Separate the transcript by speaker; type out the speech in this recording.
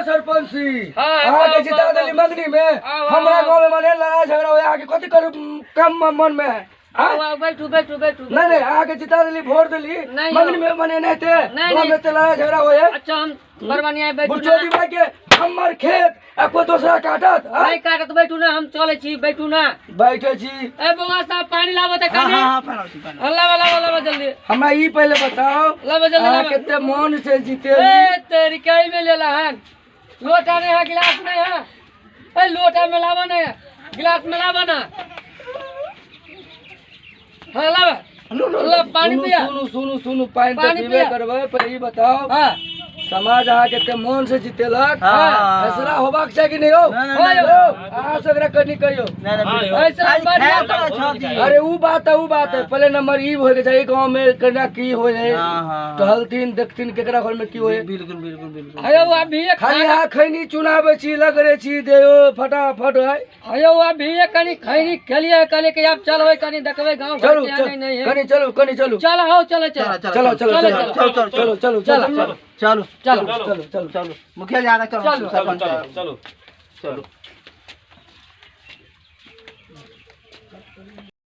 Speaker 1: सरपंच C,
Speaker 2: हाँ,
Speaker 1: अहाँ के
Speaker 2: आओ,
Speaker 1: जिता
Speaker 2: आओ,
Speaker 1: देली
Speaker 2: आओ।
Speaker 1: मंगनी में।
Speaker 2: आओ,
Speaker 1: हमरा
Speaker 2: आओ।
Speaker 1: गाँव में मने लड़ाई झगड़ा होय, अहाँ के कथी करू कम मन में है?
Speaker 2: आओ आओ, बैठू बैठू बैठू।
Speaker 1: नहीं नहीं, अहाँ के जिता देली, वोट देली,
Speaker 2: नहीं,
Speaker 1: मंगनी में मने नहीं थे,
Speaker 2: नहीं,
Speaker 1: गाँव में
Speaker 2: नहीं।
Speaker 1: एते लड़ाई झगड़ा होय।
Speaker 2: अच्छा, हम बड़बनिया बैठू ना।
Speaker 1: बुचोदी भाई के हमर खेत आ कोई दोसरा काटत? हाँ?
Speaker 2: नहीं काटत, बैठू ना, हम चले छी, बैठू ना।
Speaker 1: बैठे छी।
Speaker 2: ए बउआ साहब, पानी लाबो त
Speaker 3: हाँ
Speaker 2: कनी।
Speaker 3: हाँ हाँ, पानी आबै छी, पानी।
Speaker 2: हाँ, लाबो लाबो लाबो जल्दी।
Speaker 1: हमरा ई पहले बताओ,
Speaker 2: लाबो जल्दी,
Speaker 1: अहाँ
Speaker 2: लाबो।
Speaker 1: कते मन से जीते?
Speaker 2: ए तेरी कई में लेला हन, लोटा नहीं है, गिलास नहीं है। ए लोटा में लाबो नहीं, गिलास में लाबो ना। हाँ लाबो, ला पानी
Speaker 1: सुनू,
Speaker 2: पिया।
Speaker 1: सुनू सुनू सुनू, पानि तऽ
Speaker 2: पानी
Speaker 1: पीबे
Speaker 2: पिया।
Speaker 1: करबै, पर ई बताओ,
Speaker 2: हाँ।
Speaker 1: समाज अहाँ कते मन से जीतेलक,
Speaker 3: हाँ।
Speaker 1: फैसला होबाक चाही कि नहीं हो?
Speaker 3: नहीं, नहीं,
Speaker 2: नहीं,
Speaker 1: यौ, अहाँ सब एकरा कनी कहियौ।
Speaker 3: नहीं, नहीं, बिल्कुल।
Speaker 2: ऐसा
Speaker 3: आज
Speaker 2: बढ़िया
Speaker 3: खाए वाला छह दिन।
Speaker 1: अरे ऊ बात है, ऊ बात है, पहले नंबर ई होय के चाही गाँव में केना की होय है,
Speaker 3: हाँ, हाँ।
Speaker 1: टहलथिन देखथिन केकरा घर में की होय।
Speaker 3: बिल्कुल बिल्कुल बिल्कुल।
Speaker 2: हयो अभी एक
Speaker 1: खाली अहाँ खैनी चुनाबै छी, लगरे छी, देयो फटाफट है।
Speaker 2: हयो अभी एक कनी खैनी खेलिए, कहले कि आब चलबै कनी देखबै गाँव घर
Speaker 1: चलू
Speaker 2: के
Speaker 1: चलू
Speaker 2: नहीं नहीं है।
Speaker 1: कनी चलू, कनी चलू।
Speaker 2: चल आओ, चले चल।
Speaker 1: चलो चलो
Speaker 2: चलो,
Speaker 1: चलो
Speaker 3: चलो,
Speaker 1: चलो चलो चलो
Speaker 2: चलो,
Speaker 3: चलो
Speaker 2: चलो
Speaker 1: चलो चलो
Speaker 3: चलो, मुखिया जी आगे चलो,
Speaker 2: चलो,
Speaker 3: सरपंच
Speaker 4: चलो चलो
Speaker 3: चलो।